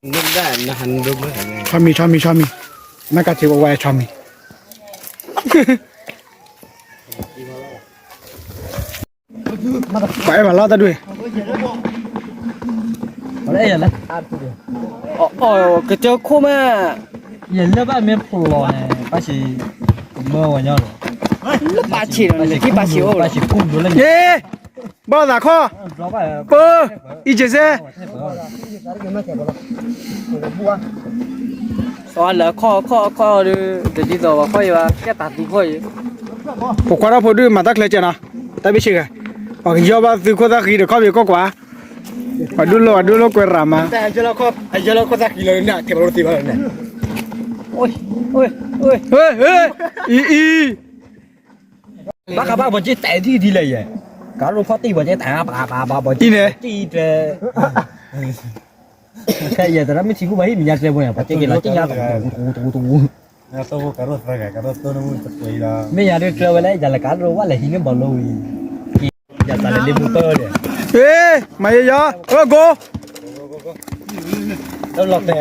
ဆီမံၤ ဆီမံၤ ဆီမံၤ, နကထံၣ်ဝဲဝဲဆီမံၤ, ပှၤအဲၣ်မးလီၤတၢ်ဒွဲၣ်, ကတၢၢ်ခိၣ်မး, ယလၢဘၣ်မ့ၢ်ဖျိးန့ၣ် ပၣ်ဆံးကမၢဝဲညီဒီး, လၢပၣ်ဆံးဒီး လၢပၣ်ဆံးကူၣ်ဒိလၢညါ, ဘၣ်သးခီ, ပၢ, အံၤက့ၤစဲ လၢခီၣ်ခီၣ်ခီၣ်ဒီး တဒ်သိးပှၤခီၣ်အံၤဘၣ် ကဲတၢ်သူခီၣ်အံၤ, ပကွၢ်ထီၣ်ဖိဒုးမၤတၢ်ချၢကဲနီၤ, တၢ်ဘ့ၣ်ဆ့ဂၤ, ပှၤကယီၢ်ဘၣ်သုခိၣ်သၣ်ဃံဒီးခီၣ်ဖံးကီၢ်ကွၢ်, ပှၤဒိၣ်လီၤ ပှၤဒိၣ်လီၤကွဲရၤမး, အယီၢ်လီၤခိၣ်သၣ်ဃံလီၤန့ၣ် အထဲပှၤဒိၣ်သ့ဘၣ်လီၤန့ၣ်, အံၤအံၤ ဘၣ်ဃးဘၣ်ပှၤက့တၢ်ထံၣ်ဒ်လဲၣ်ယဲ, ကးရိဖီၣ်တံၢ်ပှၤက့တၢ်ပာ်ပာ်ပာ်ပှၤက့တံၢ်တဲ, ခဲအံၤတရၣ်မ့ၢ်ထံကူၣ်ပှၤဟံၣ်မ့ၢ်ညါကျဲပူၤန့ၣ် ပှၤက့က့ၤလီၤတံၢ်ညါတပူၤတပူၤတပူၤ, မ့ၢ်ညါဒုးကျဲဝဲလၢယၤလၢကးရိဝဲလဲၤဟံးန့ၢ်ဘီလိဝံၤ, ယၤသးလၢလ့မူပၢၢ်ဒီး, မၤယဲယီၤ, အၢကိ, လီၤတဲ,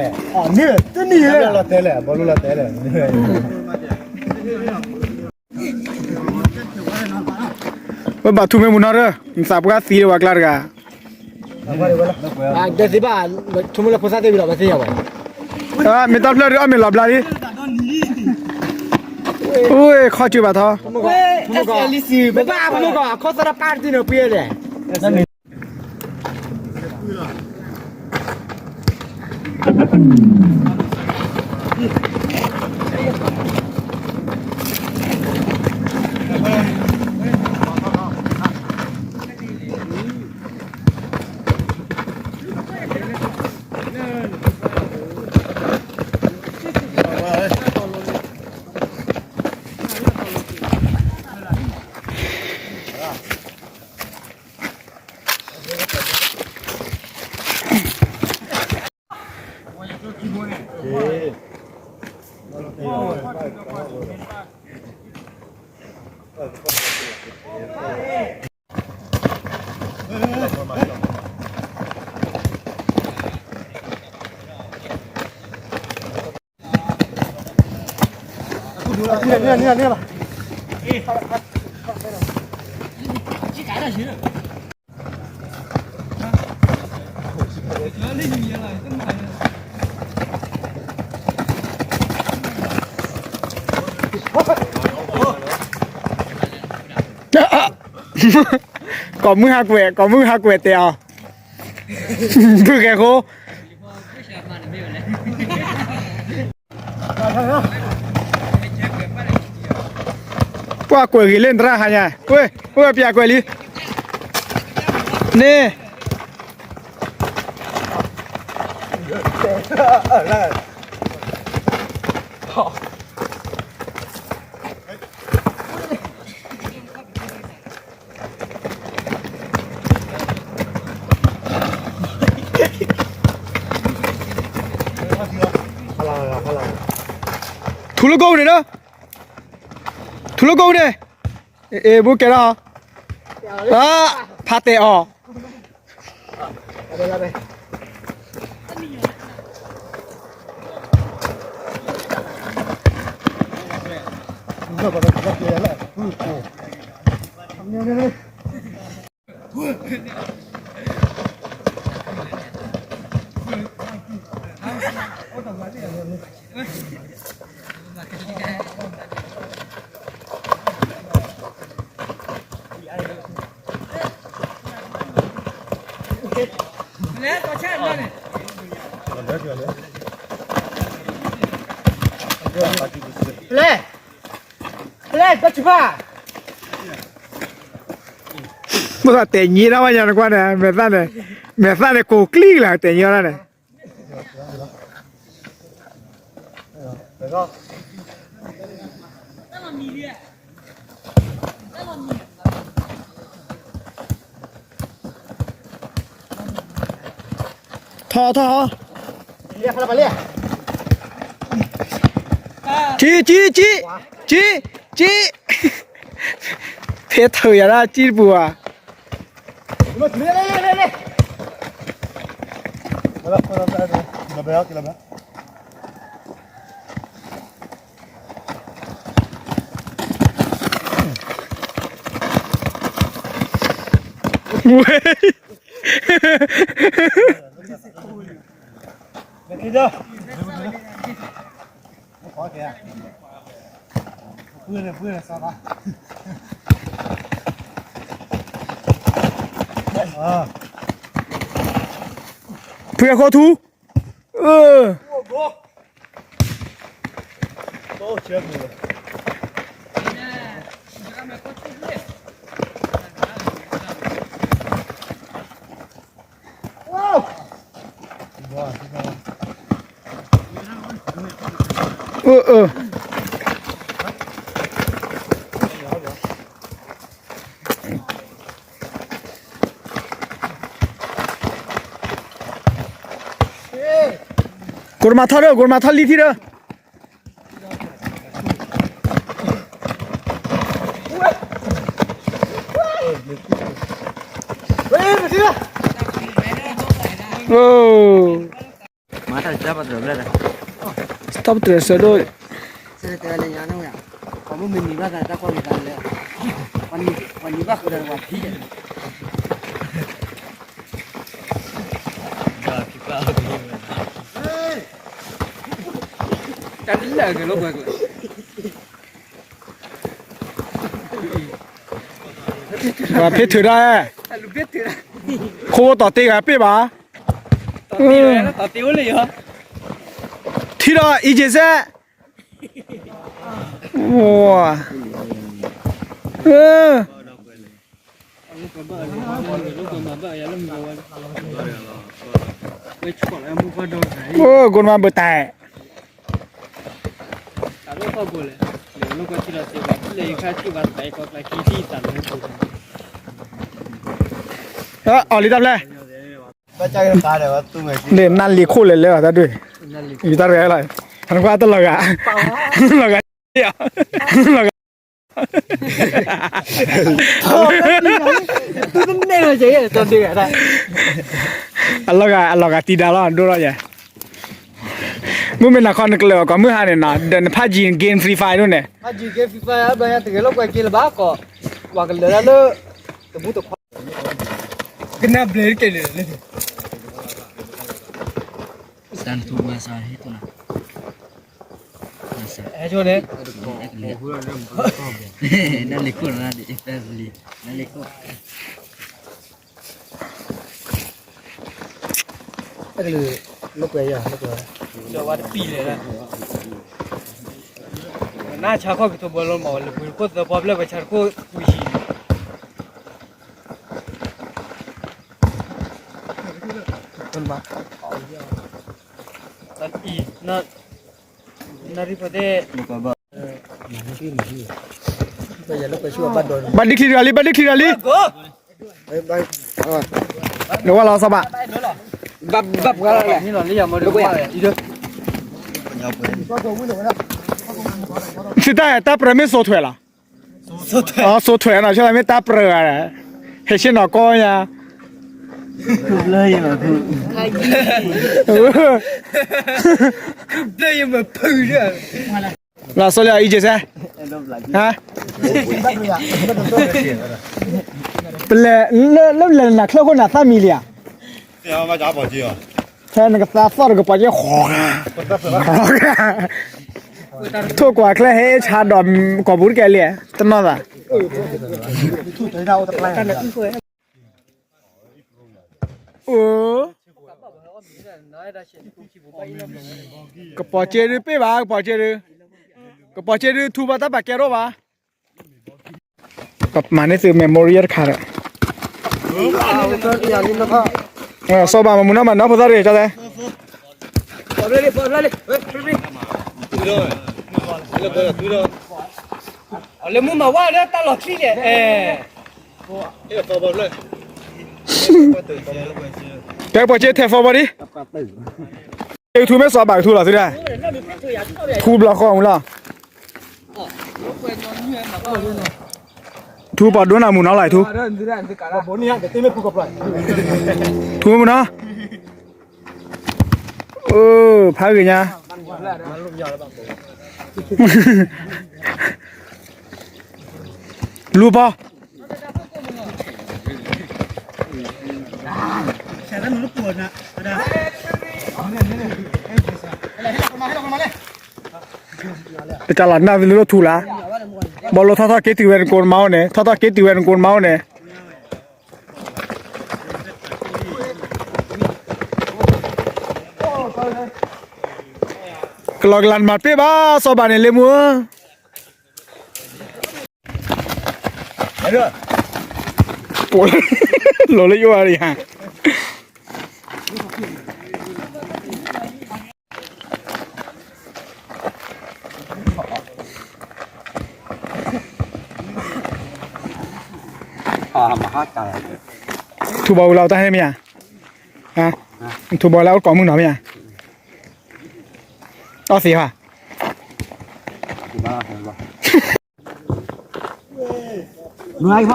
လီၤတဲလဲၣ်, ဘီလိလီၤတဲလဲၣ် ဝဲဘၣ်ထူမ့ၢ်မုၢ်နီၢ်ရၢၢ်, နသးပှၢ်သံလၢပှၤကျါတဂၤ, ဒဲသ့ဘၣ်, ထူမ့ၢ်လၢဖိသၣ်သ့ၣ်ဝံၤလီၤ ပသ့ၣ်ညါဘၣ်, မ့ၢ်တၢ်ဖျၢၣ်ဒုးအီၣ်မ့ၤလီၤဘျါလံ, အိၣ်ခီၣ်ထံဘၣ်ထီ, ဘၣ်ဘၣ်ဖိမုၣ်ကီၢ်ခီၣ်သရၣ်ပၢ်တံၢ်န့ၣ်ပှဲၤလဲၣ် ကိးမုၢ်ဟးကွဲး ကိးမုၢ်ဟးကွဲးတဲအီၤ, ဘုၣ်ကဲဃိ, ပှၤကွဲးဂ့ၤလၢနတရၣ်ဟါညါ, ဝဲ ဝဲပျးကွဲးလံ, န့ၣ် ထူလၢကိၣ်န့ၣ်ဒီး, ထူလၢကိၣ်န့ၣ်, အ့ၣ် ဘူးကဲထီၣ်, ဖးတဲာ်အီၤ လဲၣ်, လဲၣ်, ကဆူၣ်ဖး, မ့ၢ်သးတဲာ်ညံဒၣ်ဝဲညါနကွၢ်န့ၣ် မဲာ်သၣ်န့ၣ်, မဲာ်သၣ်န့ၣ်ကိးကျံကလၢတဲာ်ညံဒၣ်န့ၣ် ထီၣ်ထီၣ်, ထံထံထံ, ထံထံ, ဖဲထၢၣ်ယၤဒၣ်ကံတပူၤဘၣ်. ဖုအဃိထူ, အၢ အၢ အၢ ကိးတမၤထီၣ်ဒီး ကိးတမၤထီၣ်လံထံဒီး မၤတၢ်တၢ်ပတြၢၤဘျဲၣ်, တၢ်ပတြၢၤစၢၤဒိၣ်, ပှၤမုၢ်မနံၤဘၣ်သးတၢ်ကွၢ်က့ၤသးလဲၣ်, ပှၤနံၤဘၣ်ဃုာ်ဒီးပှၤဖံး, တၢ်လၢာ်က့ၤလိာ်ကွဲကျၢၤ ပှၤဖ့ထုးတၢ်, ခိၣ်တီတ့ဂၤပ့ၢ်ဘၣ်, ထံဒီးအံက့ၤစဲး, ကိးနမၤဘၣ်တၢ် အီၤလံတၢ်ဖျဲၣ်, နၢ်လံၤခိၣ်လဲၤလဲၤဘၣ်တၢ်ဒွဲၣ်, ယတၢ်ရဲၣ်လီၤ, နကွၢ်တလီၤဂာ်, လီၤဂာ်, လီၤဂာ်, အလီၤဂာ် အလီၤဂာ်တံၤဒါလီၤ ဒိၣ်ထီၣ်ယဲ, မုၢ်မ့ၢ်နၤခီနကလၢာ်အီၤကီးမုၢ်ဟါန့ၣ်နီၤ ဒီးနဖးကံ game Free Fire ဒိၣ်န့ၣ်, ဖးကံ game Free Fire ဘၣ်ညါတဂဲၤလိာ်ကွဲက့ၤလၢၤဘၣ်ကီး, ပှၤကလၢာ်ဒၣ်လၢ တဘူးတခွါ, ကနၣ်ဘျဲးတကဲလၢာ်လၢ စၢ်နထူဝဲစၢ်ဟ့ၣ်ထူနၤ, အဲၣ်ဆိန့ၣ်, နၢ်လံၤခိၣ်နၤဒ်အံၤဖဲလံၤ, နၢ်လံၤခိၣ်, အကလုာ်လိာ်ကွဲယၤလိာ်ကွဲ, ဒီးဝဲတပံၤလဲၣ်, နၢ်ဆါခီၣ်ကထိဘၢလီၤမး လၢပှ့ၤတခိၣ်သၢပီဖျၢၣ်ဝဲဆါတခိၣ်ဝံၤဆံ တၢ်အံၤ, နၣ်ရံၣ်ဖိသ့ၣ်, ဘၣ်ဒံချံတဂၤလံ ဘၣ်ဒံချံတဂၤလံ, နဝဲလီၤစီၤဘၣ်, သုတၢ်တၢ်ပြၢမ့ၢ်စိာ်ထွဲလီၤ, စိာ်ထွဲနီၤ ဆၢမ့ၢ်တၢ်ပြၢဂၤ, ဟဲဆ့ၣ်နီၤကီညါ, ဘျၢယမဖုး, လီၤစိလီၤအံက့စဲ, ပလဲၤလၢလၢနၤချၢဃိနၤသၣ်မံၤလံဧါ, ဖဲနကသးသီၣ်တကပီၤက့ၤ, ထိၣ်ကွၢ်ချၢဟဲအ့ၣ်ဆါဒီး ကိာ်ပူၤတကဲလံ, တနီၢ်သး အိ, ကပီၤက့ဒုးပ့ၢ်ဘၣ်, ကပီၤက့ဒုး, ကပီၤက့ဒုးထူဘၣ်တၢ်ပာ်ကဲထီၣ်ဘၣ်, ပမၤန့ၢ်သု memorial တခါဒီး, စီၤဘၣ်မၤမုာ်နီၢ်မၤနီၢ်ဖိသၣ်တဂ့ၤ, ကၠီတဲ လၢမုၢ်မၤဝဲလၢတၢ်လီၤချံန့ၣ်, အဲ, ကဲပှၤက့ထဲဖီဘီဒံး, ကထူမ့ၢ်စီၤဘၣ်ကထူလီၤသုဒၣ်, ထူဘျီဃီမူလီၤ, ထူပှၤဒိနၤမူနီၤလီၤထူ, ထူမူနီၤ ဖးဂ့ၤညါ, လူၤပီၤ, တကလးနၢ်သလၢထူလၢ်, ဘီလိထီၣ်ထီၣ်က့ၤတုၤဝဲနကိးမါအိၣ်န့ၣ်, ထီၣ်ထီၣ်က့ၤတုၤဝဲနကိးမါအိၣ်န့ၣ် ကလီကလီနမၤတပ့ၢ်ဘၣ် စီၤဘၣ်န့ၣ် လ့မူဧၢ, ပိာ်လီၤလၢယအိၣ်ဧါ, ထူဘီဝံၤလီၤတၢ်ဟဲမ့ၢ်ဧါ, ထူဘီလၢအအိၣ်ကိးမုၢ်နီၤမ့ၢ်ဧါ, အီၣ်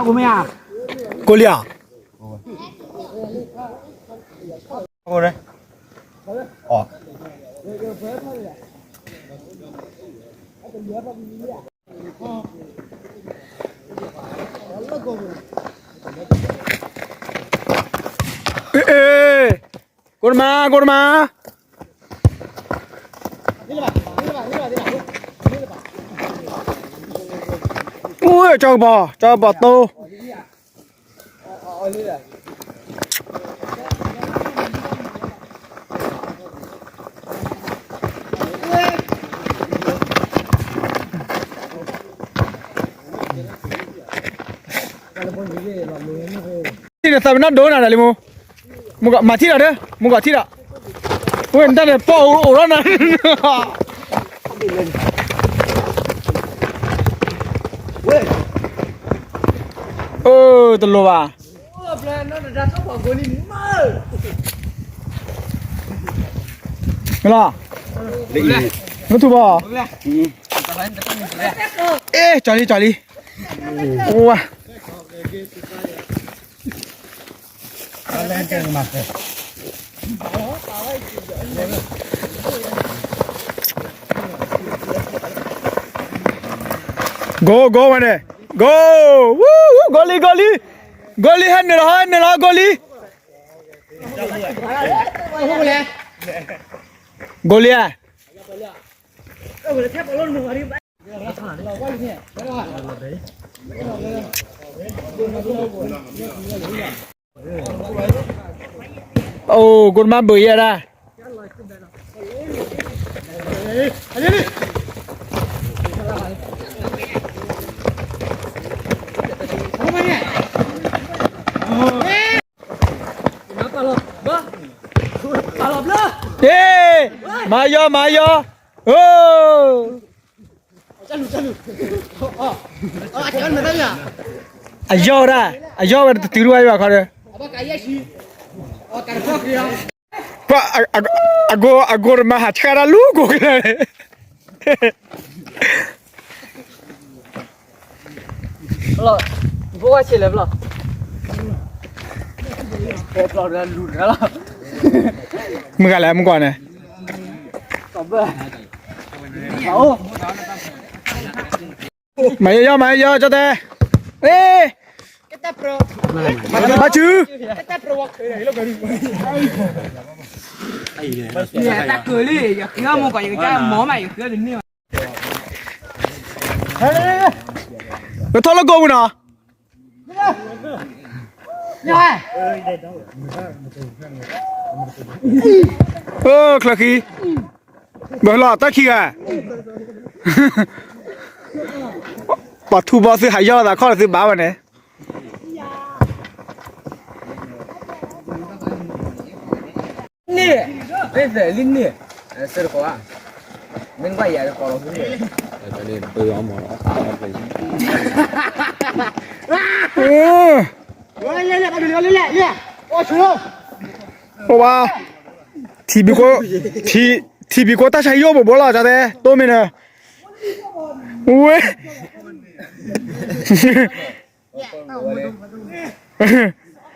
သ့ဧါ, ကိးလံဧါ ကိတမါ ကိတမါ, ကၠီကပီၤ ကၠီကပီၤတိ သးပ့ၤနီၣ်ဒိနၤဒီးလံမူ, မၤထံၣ်ဒီး, မူကီးထံၣ်ဒီး, ဝဲနတၢ်န့ၣ်ပီၣ်အိၣ်ထီၣ်နၤ, တလိၣ်ဘၣ်, မ့ၢ်လီၤ, မ့ၢ်ထူဘီ, အဲ ကၠီလံ ကၠီလံ, ဝါ ကိး ကိးဝဲန့ၣ်, ကိး, ကိးလံ ကိးလံ, ကိးလံ ဟဲနုာ်လီၤ ဟဲနုာ်လီၤ ကိးလံ, ကိးလံဧါ အိၣ် ကိတမါဘုးယဲဒၣ်, မၤယီၤ မၤယီၤ, အယီၤဒၣ်, အယီၤဝဲတတုၤတဝါယွၤခီဒီး, အကိးတမၤဟးဆှၢတၢ်လူၤကိးကလၢာ်န့ၣ် ဘိဝဲဆ့လၢဘျီ, ဖဲဘျီဒီးလူၤတဂၤလီၤ, မုၢ်ဂၤလဲၣ် မုၢ်ကွၢ်န့ၣ်, မၤယီၤ မၤယီၤ ကၠီတဲ, မၤစု, တၢ်ကၢၤလံ ယဃ့အီၣ်မူကီး ယကစၢ်မီၤမး ယဃ့အီၣ်တန့ၢ်ဘၣ်, ကထီၣ်လၢကိးပူၤနီၤ, ချၢဃံ, ဘၣ်လီၤတၢ်ခံဂၤ, ပှၤထူဘီသုဟးယီၢ်သးခီၣ်သုဘၣ်ဝဲန့ၣ် န့ၣ်, လံန့ၣ်, ဆၢတကိးဧါ, မ့ၢ်ကွၢ်ယၤတကိးလီၤ, ဝါ, ထံဘံကိ, ထံဘံကိတၢ်ဆါဟံၣ်အိၣ်ဘိးဘိးလီၤ ကၠီတဲ, တိၢ်မ့ၢ်နၢၤ, ဝဲ,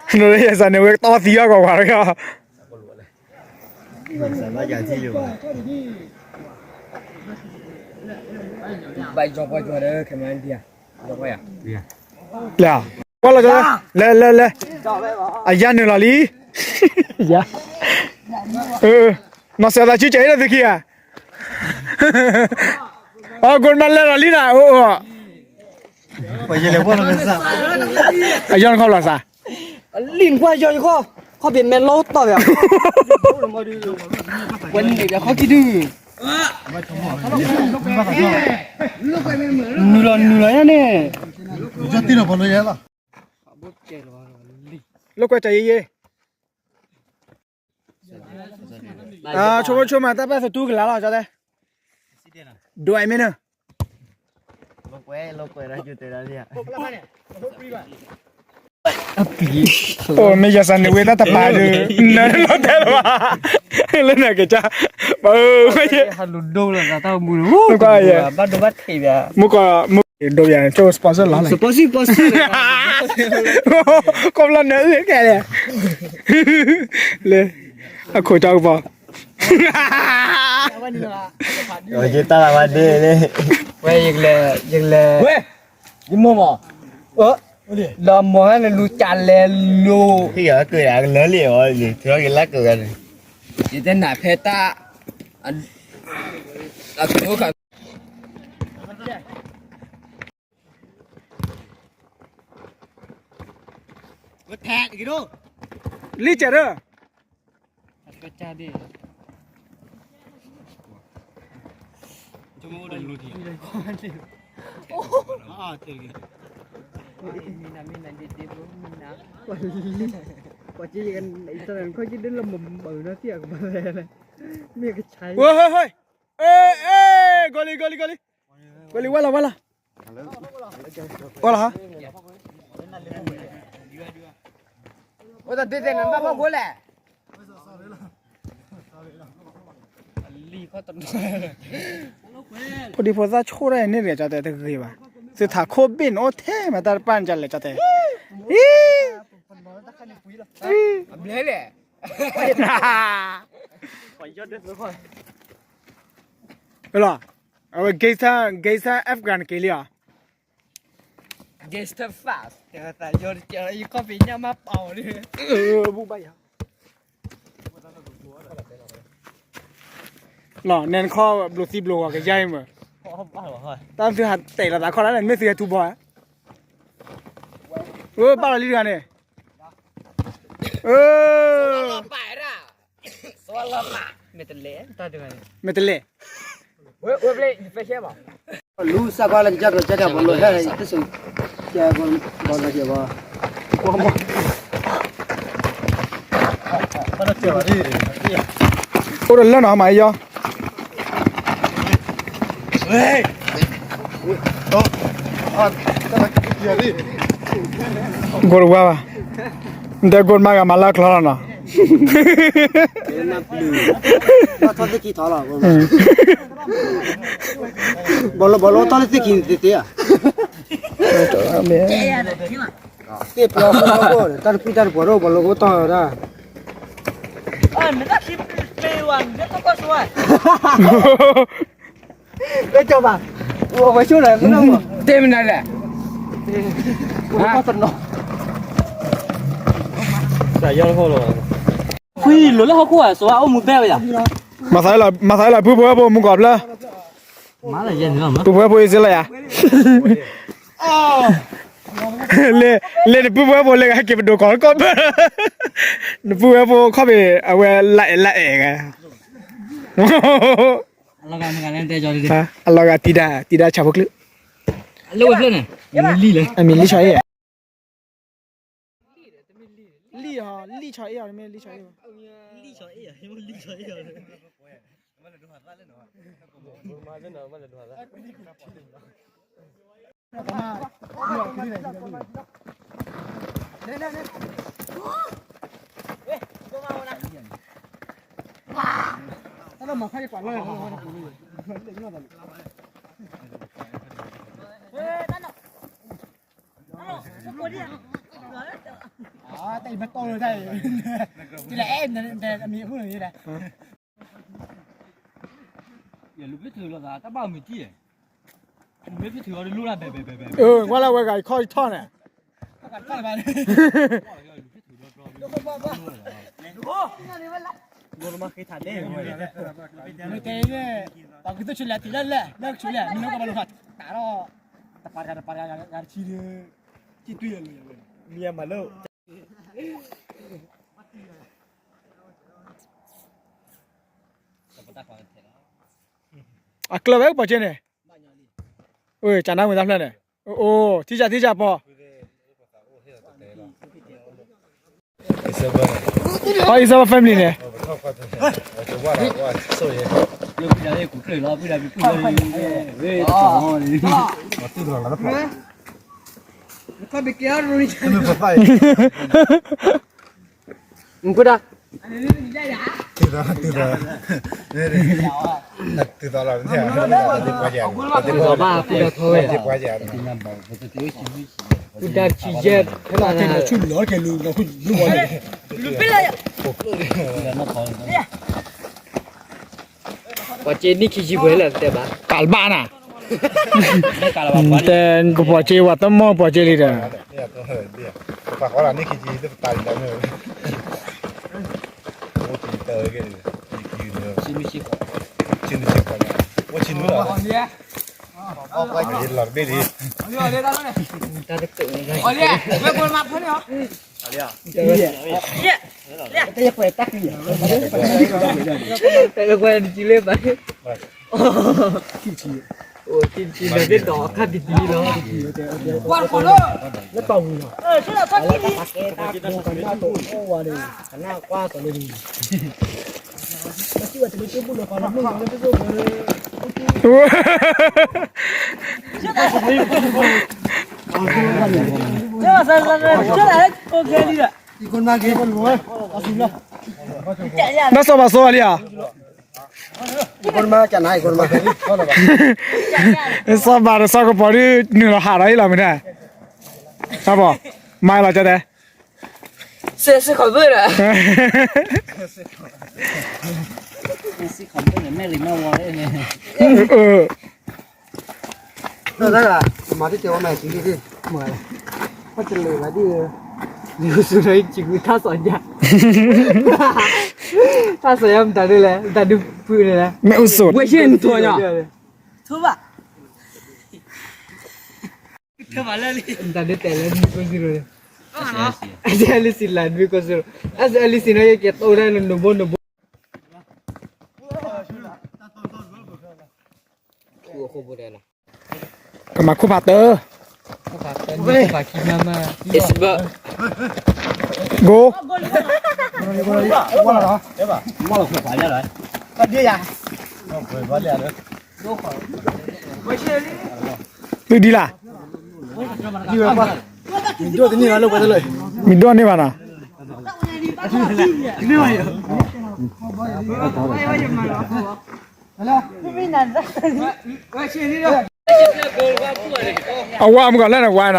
နလၢယစးန့ၣ် ဝဲတီသံအီၤကီးဝဲလၢ ဘၣ်ယီၤပှၤယီၤဒီး ခဲမၤဒံဧါ, ယီၤပှၤယၤ, လဲၤ, ကွၢ်လီၤကၠီ, လဲၤလဲၤလဲၤ, အယၤနုာ်လီၤလံ, ယၤ, နီၢ်စဲးသးဆူကဲအံၤလၢသုခံဂၤ, အကိးမၤလဲၤလီၤလံနၤ, အိၣ်အိၣ်, အယီၤနခီၣ်လီၤသး လံၣ်နကွၢ်ယီၤယခီၣ်, ခီၣ်ဘ့ၣ်မဲလီၤတီၢ်ယၤ, ဝဲန့ၣ်ခီၣ်ကံၢ်ဒု, နုာ်လီၤနုာ်လီၤညါန့ၣ်, လိာ်ကွဲကၠီယံယံ, ဆိကမိၣ်ဆိကမိၣ်မး တၢ်ပၢ်သတူၢ်ကလာ်လီၤ ကၠီတဲ, ဒိးအမ့ၢ်နၢ အိၣ်မ့ၢ်ယၤစၢ်န့ၣ်ဝဲတၢ်တပာ်ဒီး နၢလီၤတဲလီၤဘၣ်, လၢနကစၢ်, ပှၤအၢ, ဟးလူၤဒိလီၤသးတၢ်မူ, မူကီၢ်, မူကီၢ်, ဒိယၤ ဆိ sponsor လီၤ, sponsor sponsor ကီၢ်ဖျီၣ်နၢအုၣ်ကဲလဲၣ်, လၢ, အခိၣ်ကၠီကပီၤ ယတၢ်လၢဝဲဒၣ်န့ၣ်, ဝဲယကလဲၤ, ယကလဲၤ, ယမိၢ်မး, ဒီးမိၢ်ဟဲနလူၤကလဲၤလိၤ, ဟံၣ်ကလၢလံအီၤ, ထုးထီၣ်က့ၤလၢကဂၤန့ၣ်, ယတဲနၤဖဲတၢ်, အ, အ, လံကဲးရၢ ဝဲ, ဟဲ, ဟဲ, ဂီၤလံ, ဂီၤလံ, ဂီၤလံ, ဂီၤလံ, ဝဲလီၤ, ဝဲလီၤ, ဝဲလီၤ, ဝဲတၢ်ဒ်သိးနဘၣ်ဖီခိၣ်လဲၣ်, ဖိဒံဖိသၣ်ဆိၣ်တၢ်န့ၣ် န့ၢ်ရၤကၠီတဲတဂ့ၤဘၣ်, သုထးခိၣ်ဘ့ၣ်နအိၣ်ထဲမး တၢ်တပၢ်န့ၣ်ကလဲၤကၠီတဲ, အဘျဲလဲၣ်, လီၤ, အဝဲ gangster, gangster Afghan က့ၤလံဧါ, gangster fast တဲဝဲသး ယီၤတကဲးလီၤ ယခီၣ်ဖံးညၣ်မးပာ်အီၤလံ, ဘူၣ်ဘၣ်ယၤ, လီၤ နဲနခီၣ်ဘျိးသံဘျိးဂီၤကယါအံၤမး, တၢ်သုဟးတဲာ်လီၤသးခီၣ်လၢန့ၣ် မ့ၢ်သုဟဲထူဘီဧါ, အၢ ဘၣ်လီၤလံတဂၤန့ၣ်, အၢ မ့ၢ်တလဲၣ်, လူစးကွၢ်လၢကစၢ်ကစၢ်ကဘီလိၣ်ဟဲတဆိ, ကဘီလိၣ်ကဘီ, အိၣ်တလၢနီၤမးယီၤ, ဂိၢ်တဝါဘၣ်, နတဲဂိၢ်မးဂၤမၤလၢချီလီၤနီၤ, ဘီလိၣ်ဘီလိၣ်ထီၣ်လၢသ့ၣ်ခံန့ၣ်သ့သ့ဧါ, သ့ၣ်ပျီဃိဃိ, တၢ်တကွံတၢ်တပှီၤဒီးဘီလိၣ်အိၣ်တီၢ်ဝဲဒၣ်, လၢကၠီဘၣ်, ဝဲဆိၣ်ဒီး, တဲမနုၤလဲၣ်, တနီၤ, ခွံလိၤလၢဟီၣ်ခိၣ်ဧါ, စိၤအအိၣ်မူဘဲဝဲယၤ, မၤသးလၢပုၢ်ဖိဝဲၢ်ဖိမူကီၢ်ဖျၢၣ်, ပုၢ်ဖိဝဲၢ်ဖိအံၤစ့လၢယၤ လၢနပုၢ်ဝဲၢ်ဖိလၢဂၤဟဲက့ၤပဒိၣ်ကီၢ်ကီၢ်ဘၢၣ်, နပုၢ်ဝဲၢ်ဖိခီၣ်ဖံးအဝဲလၢအဲၣ်လၢအဲၣ်ဂၤ, အလီၤဂာ်တံၤဒါ, တံၤဒါဆၣ်ဖိကျု, အမံၤလံဆီအ့ၣ်, လံ, လံဆီအ့ၣ်အီၤ, မ့ၢ်လံဆီအ့ၣ်အီၤ, တၢ်အံၤမ့ၢ်တီၢ်လၢတၢ်အံၤ, တလဲၤအဲၣ်, အမံၤအမုၢ်န့ၣ်လဲၣ် လူၤဖဲထုးလီၤသး တၢ်ဘၣ်မုာ်တံၢ်, လူၤဖဲထုးအီၤတလိၣ်လၢဘဲဘဲဘဲဘဲ, အၢ ကွၢ်လၢဝဲဂၤခီၣ်ထီၣ်န့ၣ်, မ့ၢ်တဲန့ၣ် ပှၤကသ့ၣ်ဆိလဲၤတ့ၢ်လၢလဲၣ် လၢကဆိလဲၣ် မ့ၢ်လၢကဘၣ်လိာ်သး တၢ်ဒီး တပၤတဂၤတပၤတဂၤတဂၤတဆံဒီး က့ၢ်တွံၢ်ယၤလၢယၤဝဲ မံၤမၤလၢ အကျၢၤဝဲပှၤက့န့ၣ်, ဝဲကနၣ်ဝဲတၢ်ဖျၢၣ်န့ၣ်, အိၣ် ထံၣ်စၢ်ထံၣ်စၢ်ပီၤ, အီၣ် Isabel family န့ၣ်, ပှၤက့နံၣ်ခံဆံပှဲၤလၢတဲဘၣ် ကးလဘၣ်နၤ, တဲ ကပှၤက့ဝဲတမီၢ်ပှၤက့လံဒီး နစီၤဘၣ်စီၤဘၣ်လံဧါ, စီၤဘၣ်ဒီးစီၤကပီၤဒုး နုာ်လီၤဟးထီၣ်အံၤလီၤမ့ၢ်, တၢ်ဘီၣ် မၤလီၤကတဲ စ့စ့ခီၣ်ဘၢဒီး မၤတတဲဝဲမၤစံးဒ်မၤလၢ ပတလၢာ်ဘၣ်ဒ် လၢစူရအံၤစံးကွံာ်ထါစီၤယါ ထါစီၤယါမတၤဒ်လဲၣ် မတၤဒုးဖုန့ၣ်လဲၣ် မ့ၣ်အူစိး ဝဲရှ့နထိၣ်ညါ ထိၣ်ဘၣ် မတၤဒုးတဲလၢနွံကီၢ်စံရိၤန့ၣ် အစဲလံစံးလၢနွံကီၢ်စံရိၤ အစဲလံစံးနီၢ်ယဲကဲတိၢ်ဒၣ်နဘိနဘိ ကမၤခိၣ်ဖးတၢၢ် ခိၣ်ဖးခံမးမး Facebook ဂိၢ် သုဒ်လၢ် မံၤဒိၣ်န့ၢ်ဘၣ်နီၤ အဝဲမုၢ်ကီၢ်လၢနဝါနီၤ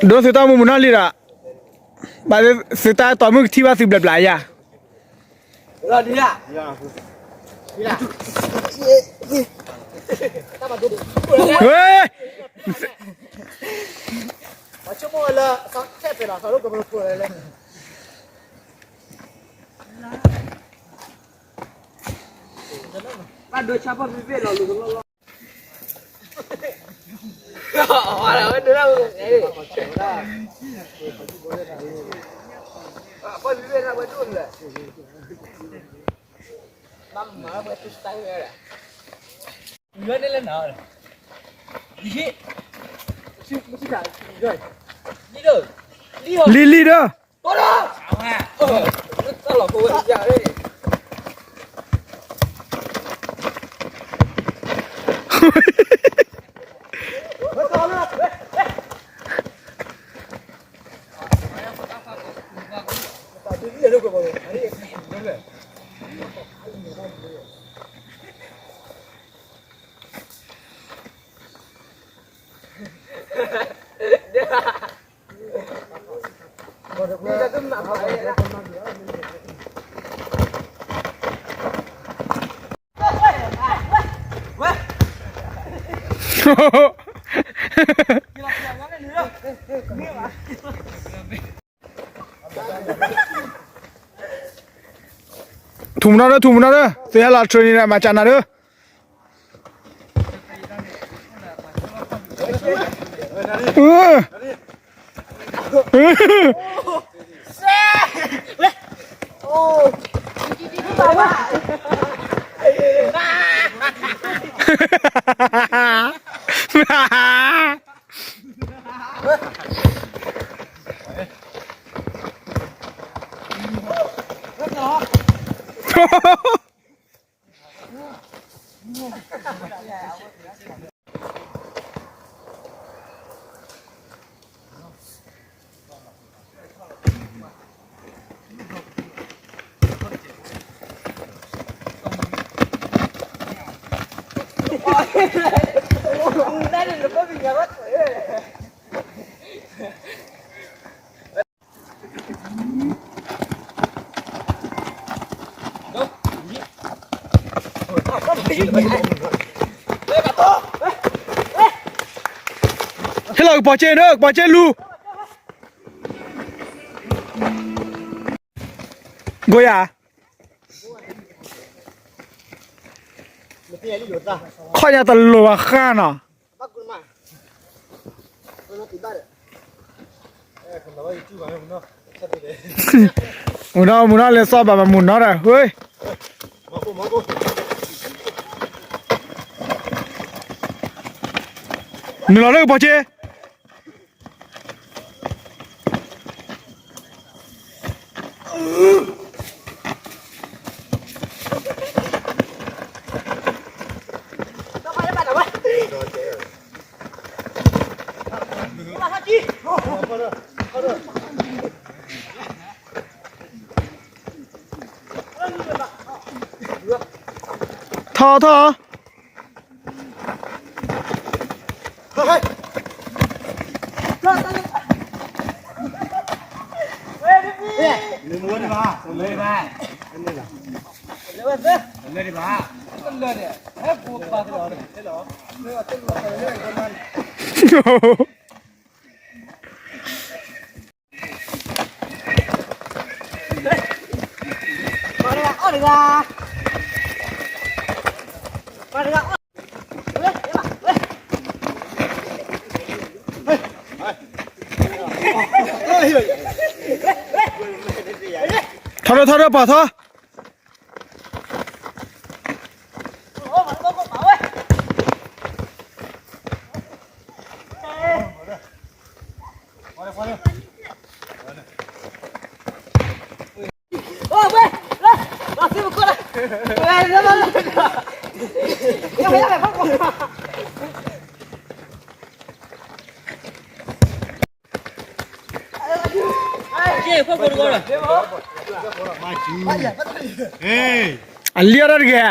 ဒိသုတၢ်မူမုၢ်နီၢ်လံဒီး ဘၣ်သုတၢ်တီၢ်မုၢ်ကထံၣ်ဘၣ်သုဘျးဘျးယၤ ဘၣ်ဒိဆါပီၢ်ဖံဖ့ၣ်လီၤလူၤကလီလီၤ လံလံဒီး ဝဲ ထူၣ်မနီၤဒီး ထူၣ်မနီၤဒီး သုဟဲလီၤ training ဒီး မၤစၢၤနၤဒီး ဟဲလီၤကပီၤက့ၤန့ၣ် ကပီၤက့ၤလူၤ ကိးယၤ ခီၣ်ညါတလိၤဘၣ်ဃါနီၤ မုၢ်နီၤ မုၢ်နီၤ လဲၤစီဘၣ်မုၢ်နီၤဒီး ဝ့ၢ် နုာ်လီၤလၢကပီၤက့ၤ ထီၣ်ထီၣ် ထီၣ်ထီၣ်ထီၣ်ထီၣ် ပှၤထီၣ် အလံတၢ်တက့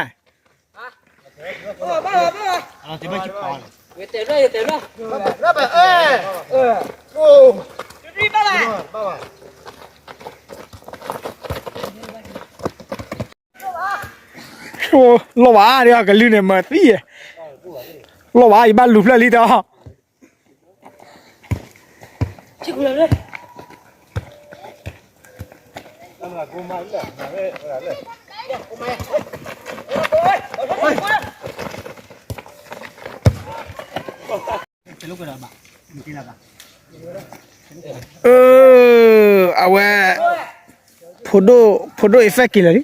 ၢ် လီၤဘၣ် ကလုၢ်န့ၣ်မၤသံ, လီၤဘၣ် ယဘၣ်လူၤဖျၢၣ်လံဒီး အဝဲ ဖိဒိၣ် ဖိဒိၣ် effect က့ၤလၢာ်လံ.